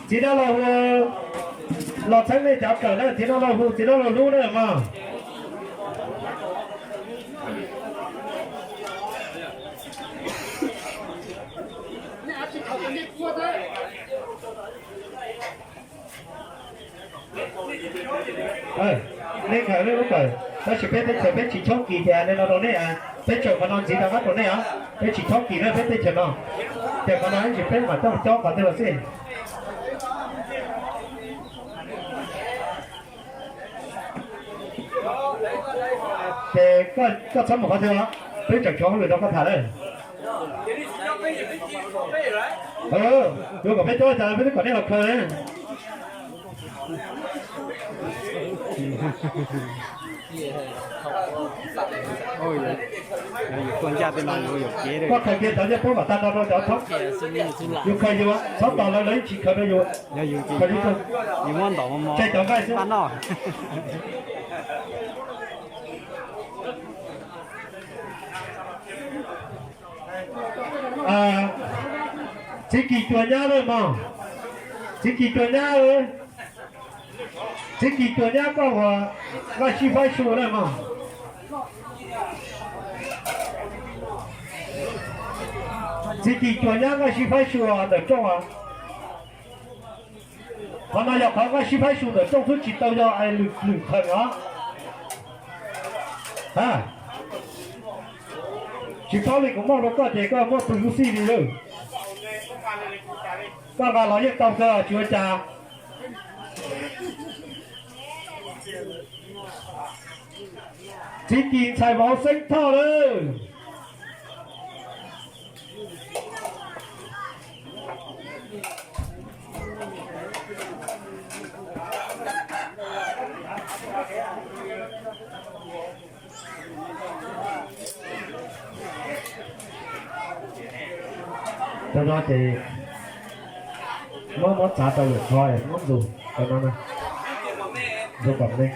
Txiv dab laug hu, los txheeb nej cov kawm na, txiv dab laug hu, txiv dab laug hlub na mog. Nej kawm nej lub kawm, tab sis peb teb chaws peb tsis chob kis tias nej no rau nej, peb tseem qhov no ntxiv rov qab rau nej os, peb tsis chob kis na peb teb chaws no, ces qhov no ib ntsis peb mam coj cob qhov twg los xij. Ces koj txhob mus qhov twg os, peb tseem tshuav hauj lwm rau koj tham lawm. Yuav kom peb cob cas peb twb kom nej los khaws. Koj khaws kiag cov ncej puab kom tag nrho rau cov thoob. Yus khaws yus, txhob tos lawv, lawv yeej tsis khaws rau yus. Khaws li, tseg cov nqaij xwb. Txiv Kis Cuas Nyab lawm mog. Txiv Kis Cuas Nyab, Txiv Kis Cuas Nyab koj ua Nqaj Sib Faib Su lawm mog. Txiv Kis Cuas Nyab Nqaj Sib Faib Su ntawm rooj. Qhov no yog qhov Nqaj Sib Faib Su ntawm rooj xwb tsis tau yog es lwm lwm qhee os. Tsis paub li, kuv muab rau koj ces koj muab pw lub xij li lawm. Koj nqa los yeej tau kawg tsis ua cas. Txiv Kis ntxhais vauv Xeeb Thoj lawm. Cov no ces muab muab txav rau lwm qhov muab ntxuag cov no na, ntxuag kom me.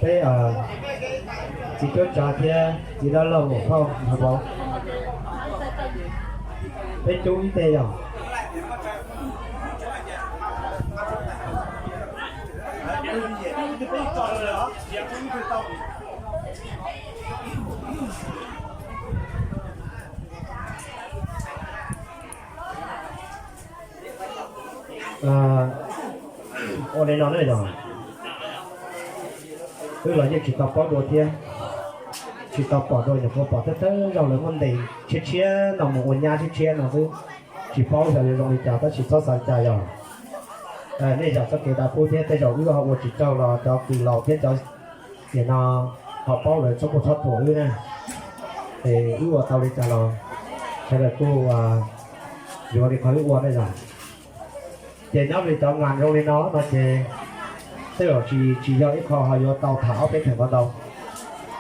Peb txiv cuab tsav thiab txiv dab laug muam phauj npawg vauv, peb cub ib teg yog. Ua li no na yog, wb los yeej tsis tau paub dua thiab, tsis tau pom dua, nyuam qhuav pom thawj thawj zaug lawv muab ntes tshiab tshiab no mus ua nyab tshiab tshiab no xwb, tsis paub xyov yuav zoo li cas tab sis txhob xav li cas yog. Nej zam txoj kev dav pub thiab tej zaum wb ho ua tsis raug los cov kws laus thiab cov tiam no ho paub lawv txhob kuj txhob thuam wb na. Es wb ua tau li cas los sawv daws kuj yuav li qhov wb ua na yog. Ces nyob li cov ngas zoo li no no ces tej zaum tsis tsis yog ib qho ho yuav tau tham ob peb theem ntau ntau.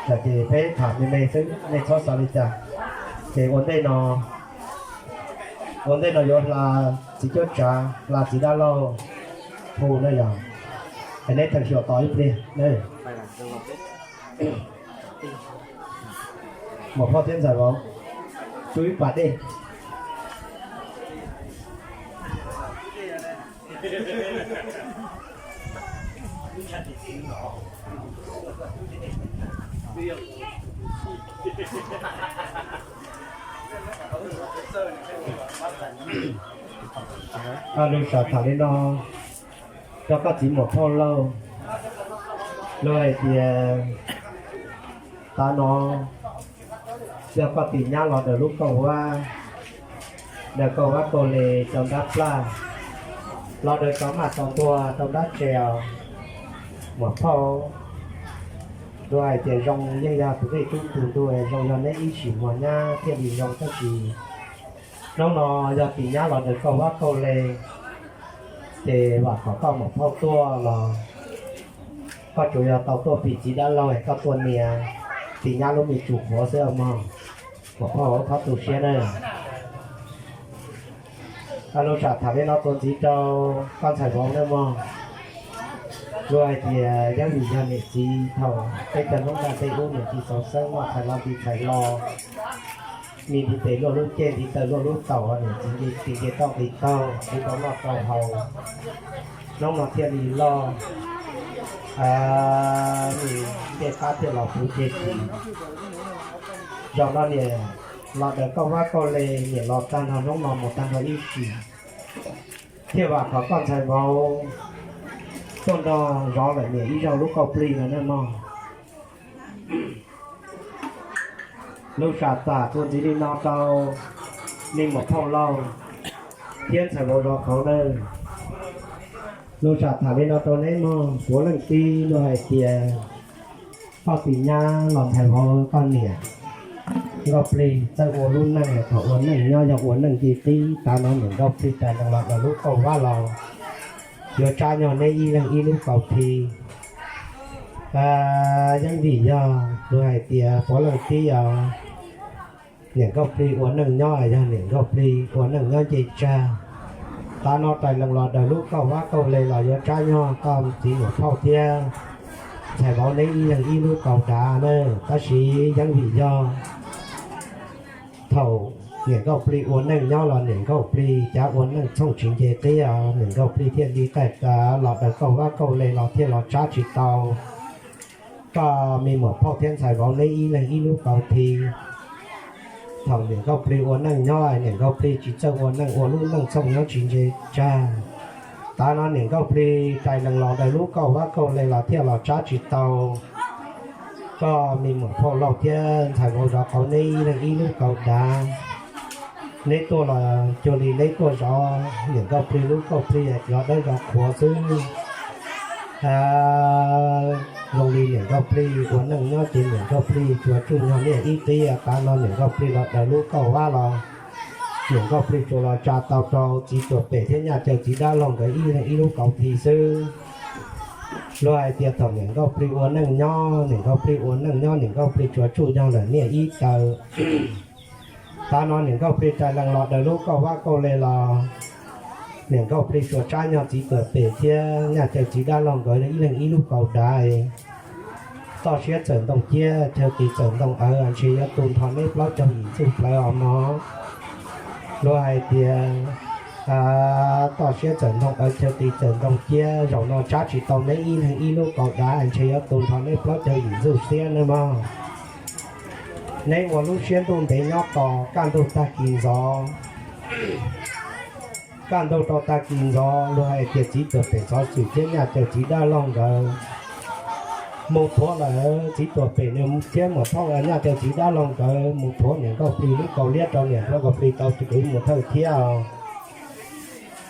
Yog ces peb tham me me xwb nej txhob xav li cas. Ces ua ntej no, ua ntej no yuav hla txiv cuab tsav hla txiv dab laug hu na yog. Es neb theem xyuam tos ib pliag na. Muam phauj thiab ntxhais vauv, tub ib pas dej. Lus sam tham li no, cov koj txiv muam phauj lauj, luag hais tias tav no yog koj tim nyab los ntawm lub kauj vab, Daws kauj vab kauj le rau nrab plaj, los daws rov maj tau ntuag rau nrab tsev os. Muam phauj, luag hais tias zoo yeej yog tus dej tub tus ntug, zoo yog neb ib sim muag nyab thiaj li zoo, tab sis hnub no yog tim nyab los daws kauj vab kauj le, ces vam khom koj muam phauj tuaj los koj tsuas yog tau tuaj pim txiv dab laug, koj tuaj nias tim nyab lub me tsum qhuav xwb os mog. Muam phauj, thov tu siab na. Lub sam tham li no tuaj ntxiv rau koj ntxhais vauv na mog. Luag hais tias yeej vim yog niam txiv thaum peb cov hnub ntiaj teb ub niam txiv txaus xeeb noj txhais lo nti txhais lo, me ntiv tes luaj lub caij, ntiv taw luaj lub taum, niam txiv nce tis nce toj nqis taug, tsis tau noj tau haus. Hnub no thiaj li loj, nws ncej qab thiaj los puv ceg tis. Zaum no niam los daws kauj vab kauj le, niam los tag nrho hnub no mus tag nrho ib sim, thiaj vam khom koj ntxhais vauv tuaj nrog zov lawm niam ib zaug lub kauj plig no na mog. Lub sam tham tuaj ntxiv li no rau me muam phauj laug thiab ntxhais vauv zov qauv na. Lub sam tham li no rau neb mog. Puav leej tib luag hais tias koj tim nyab los ntxhais vauv koj niam nkauj plig txawj ua lub neej, thaum ua neej nyob yog ua neej nce qib, tav no niam nkauj plig rais lees los daws lub kauj vab los yuav tsab nyog neb ib leeg ib lub kaus thi. Yeej vim yog luag hais tias puav leej tib os, niam nkauj plig ua neej nyob yog niam nkauj plig ua neej nyob nce tsag. Tav no rais lees los daws lub kauj vab kauj le los yuav tsab nyog koj txiv muam phauj thiab ntxhais vauv neb ib leeg ib lub kaus dav na. Tab sis yeej vim yog thaum niam nkauj plig ua neej nyob los niam nkauj plig cav ua neej txhooj tsis nce qib os, niam nkauj plig thiaj li qaij kav los daws kauj vab kauj le los thiaj los tsab tsis tau koj me muam phauj thiab ntxhais vauv neb ib leeg ib lub kaus thi. Thaum niam nkauj plig ua neej nyob, niam nkauj plig tsis txawj ua neej, ua lub neej txhooj nyob tsis nce tsag. Tav no niam nkauj plig rais lees los daws lub kauj vab kauj le los thiaj los tsab tsis tau koj me muam phauj laug thiab ntxhais vauv zov qauv neb ib leeg ib lub kaus dav. Neb tuaj los cuag li neb tuaj zov niam nkauj plig lub kauj plig zov dawb zov qhuav xwb. Zoo li niam nkauj plig ua neej nyob ces niam nkauj plig tsuas tsuj nyog niaj ib qib. Tav no niam nkauj plig los daws lub kauj vab los niam nkauj plig tsuas los tsa tau rau txiv tuam pem thiab nyaj caw txiv dab laug nkawd ib leeg ib lub kaus thi xwb. Luag hais tias thaum niam nkauj plig ua neej nyob, niam nkauj plig ua neej nyob, niam nkauj plig tsuas tsuj nyog lawm niaj ib taw. Tav no niam nkauj plig rais lees los daws lub kauj vab kauj le los niam nkauj plig tsuas tsab nyog txiv tuam pem thiab nyaj caw txiv dab laug nkawd ib leeg ib lub kaus dav. Toj siab txawm ntoo ciab, chaw tis txawm ntoo awv, ntshe yuav tu nrho neb plaub caug yim ntxuj plawv os mog. Luag hais tias toj siab txawm ntoo awv, chaw tis txawm ntoo ciab, zaum no tsab tsis tau neb ib leeg ib lub kaus dav, ntshe yuav tu nrho neb plaub caug yim ntxuj xiab nawb mog. Neb ua lub siab ntuj ntev nyob tos kaj ntug tag kis ntxov. Kaj ntug rau tag kis ntxov, luag hais tias txiv tuam pem xov xwm thiab nyaj caw txiv dab laug nkawd mus thuav lawm. Txiv tuam pem nws thiab muam phauj nyaj caw txiv dab laug nkawd mus thuav niam nkauj plig lub kaus liab rau niam nkauj plig tau kwv mus thawj thiab.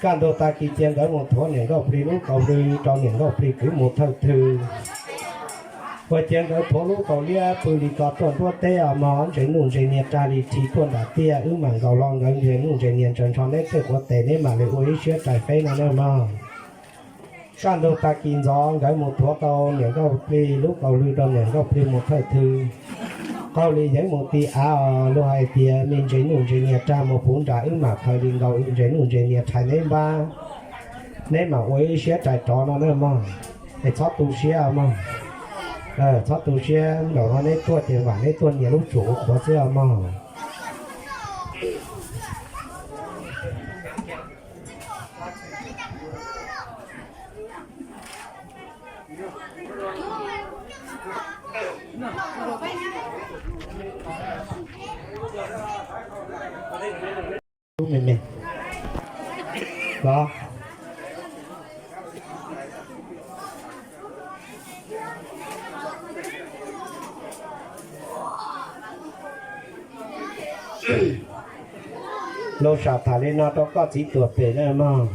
Kaj ntug tag kis cia nkawd mus thuav niam nkauj plig lub kaus lw rau niam nkauj plig kwv mus thawj thw. Ua cia nkawd thuav lub kaus liab pw li ko tuaj nruab teb os mog, ntses nuj ntses niag rag li rhi tuaj nram tiaj, wb mam nkaus los nkawd ntses nuj ntses niag ntsaws nrho neb tej quav tes, neb mam li ua ib siab rais feb no na mog. Kaj ntug tag kis ntxov nkawd mus thuav tau niam nkauj plig lub kaus lw rau niam nkauj plig mus thawj thw. Qaug li yeej mus ti av os, luag hais tias me ntses nuj ntses niag rag mus puv nram, wb mam khaws li nkaus ntses nuj ntses niag rhais neb npab, neb mam ua ib siab rais rov no na mog. Es txhob tu siab mog. Txhob tu siab, zaum no neb tuaj ces vam neb tuaj nias lub tsum qhuav xwb os mog. Lub me me los. Lus sam tham li no rau koj txiv tuam pem na mog.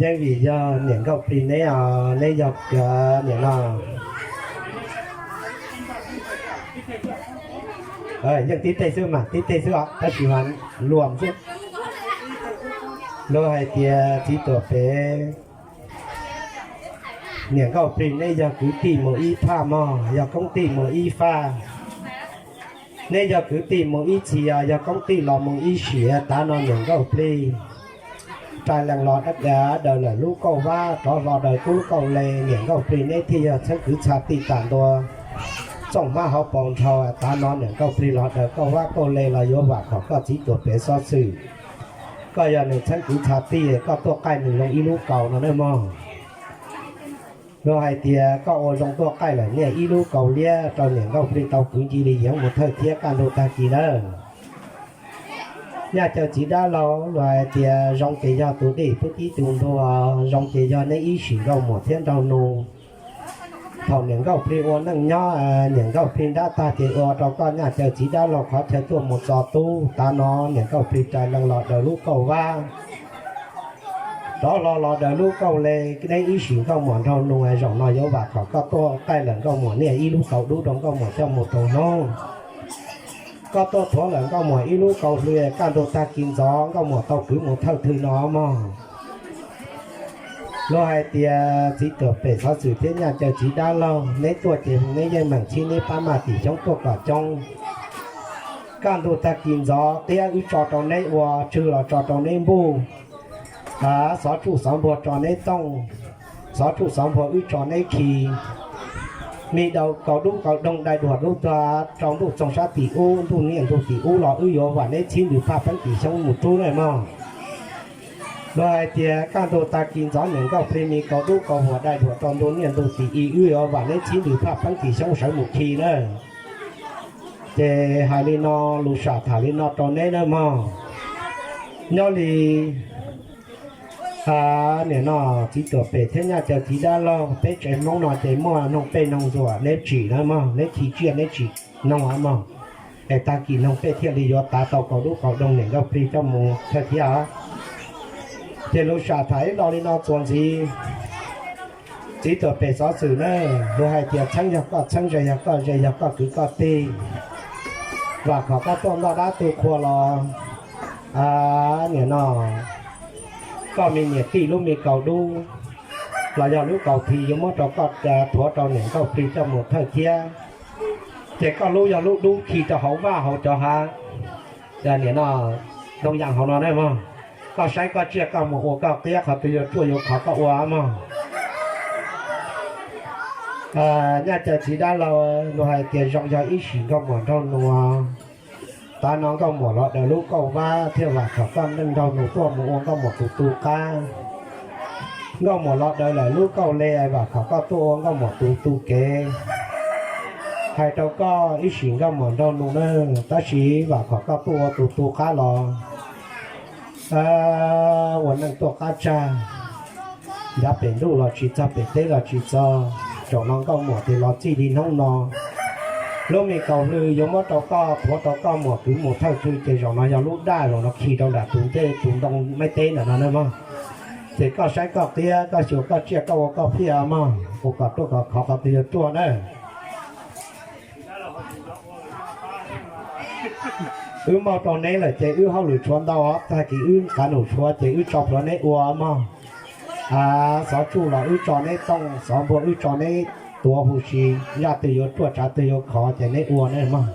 Yeej vim yog niam nkauj plig neb os, neb yog niam no. Yeej tib teg xwb mas, tib teg xwb os, tab sis mas luam xwb. Luag hais tias txiv tuam pem, niam nkauj plig neb yog kwv tij mus ib phaj mog, yog koob tij mus ib faj. Neb yog kwv tij mus ib txhis os, yog koob tij los mus ib siav. Tav no niam nkauj plig rais lees los daws lawm lub kauj vab, rov hlo daws lub kauj le, niam nkauj plig neb thiaj yog txheeb kwv txha tij tas ntua, txooj hmab hauv paus nrhau. Tav no niam nkauj plig los daws kauj vab kauj le los yuav vam khom koj txiv tuam pem xov xwm. Koj yog nws txheeb kwv txha tij, koj tuaj qaij nws zoo ib lub kaus no na mog. Luag hais tias koj ua zoo tuaj qaij lawm niaj ib lub kaus liab rau niam nkauj plig tau kwv nci li yeev mus thawj thiab kaj ntug tag kis nawb. Nyaj caw txiv dab laug, luag hais tias zoo ces yog tus dej pub tib tug ntuag, zoo ces yog neb ib sim nkauj muam thiab nraug nus. Thaum niam nkauj plig ua neej nyob, niam nkauj plig nrab tag ces ua rau koj nyaj caw txiv dab laug qhov chaw tuaj mus txo tub. Tav no niam nkauj plig rais lees los daws lub kauj vab, rov hlo los daws lub kauj le. Neb ib sim nkauj muam nraug nus, zaum no yuav vam khom koj tuaj qaij lawm nkauj muam niaj ib lub kaus dub rau nkauj muam coj mus rau hnub. Koj tuaj thuav lawm nkauj muam ib lub kaus hlwb, kaj ntug tag kis ntxov nkauj muam tau kwv mus thawj thwm no mog. Luag hais tias txiv tuam pem xov xwm thiab nyaj caw txiv dab laug, neb tuaj ces neb yeej meem txhib neb pab maj tim xyoob tuaj kom coob. Kaj ntug tag kis ntxov qiab wb tso rau neb ua, tswg los tso rau neb npuj. Xov tsuj xov npuag tso neb tooj, xov tsuj xov npuag wb tso neb khi. Mi dau kaus dub kaus doog dai duam dub tuag rau ntuj txoog sab tim ub, ntuj niaj ntug tim ub los wb yuav vam neb txhib ntws phaj peeb tim xyoob mus rub na mog. Luag hais tias kaj ntug tag kis ntxov niam nkauj plig mi kaus dub kaus huam dai duam rau ntuj niaj ntug tim ib, wb yuav vam neb txhib ntws phaj peeb tim xyoob sawv mus khi na. Ces hais li no, lus sam tham li no rau neb na mog. Nyob li niam no txiv tuam pem thiab nyaj caw txiv dab laug, peb tsev Hmoob no ces muaj noog pej noog ntxuam neb tsim na mog, neb khi tsiaj neb tsim noog mog. Es tag kis noog pej thiaj li yuav tav tau kaus dub kaus doog niam nkauj plig coj mus thawj thiab. Ces lus sam tham ib lo li no txuas ntxiv. Txiv tuam pem xov xwm na, luag hais tias txheeb yog koj txheeb, ze yog koj ze, yog koj kwv koj tij. Vam khom koj tuaj ntoj dab tu qhua los, niam no, koj me niam tij lub me kaus dub los yog lub kaus khi yuav muab rau koj thuav rau niam nkauj plig coj mus thawj thiab. Ces koj lub yog lub dub khi rau hauv vaj hauv cov hav, niam no, ntoo yas hauv no na mog. Koj saib koj tsiaj koj mus ua koj qiab, qhov twg yuav ruaj yuav khov koj ua mog. Nyaj caw txiv dab laug, luag hais tias zoo yog ib sim nkauj muam nraug nus. Tav no nkauj muam los daws lub kauj vab thiaj vam khom koj neej nraug nus tuaj mus ua nkauj muam tus tu qab. Nkauj muam los daws lawm lub kauj le, vam khom koj tuaj ua nkauj muam tus tu kev. Hais rau koj ib sim nkauj muam nraug nus na, tab sis vam khom koj tuaj ua tus tu qab los ua neej tuaj qab tsag. Ncav pem ntuj los tsis txog, pem teb los tsis txog, zaum no nkauj muam tes los txij li hnub no. Lub me kaus hlwb yuav muab rau koj, thuav rau koj muam kwv mus thawj thwj, ces zaum no yog lub daj, zaum no khi rau nram tus ntej tus ntoo maib teb ntawm no na mog. Ces koj saib koj qiab, koj xyuas koj tsiaj, koj ua koj phiaj mog, ua kom ruaj kom khov qhov twg yuav ruaj na. Wb muaj rau neb lawm ces wb hauj lwm tshuav ntau, tag kis wb qav num tshuav ces wb tso plhuav neb ua mog. Xov tsuj los wb tso neb tooj, xov npuag wb tso neb tuav huv si, zaj twg yuav ruaj tsav twg yuav khov ces neb ua na mog.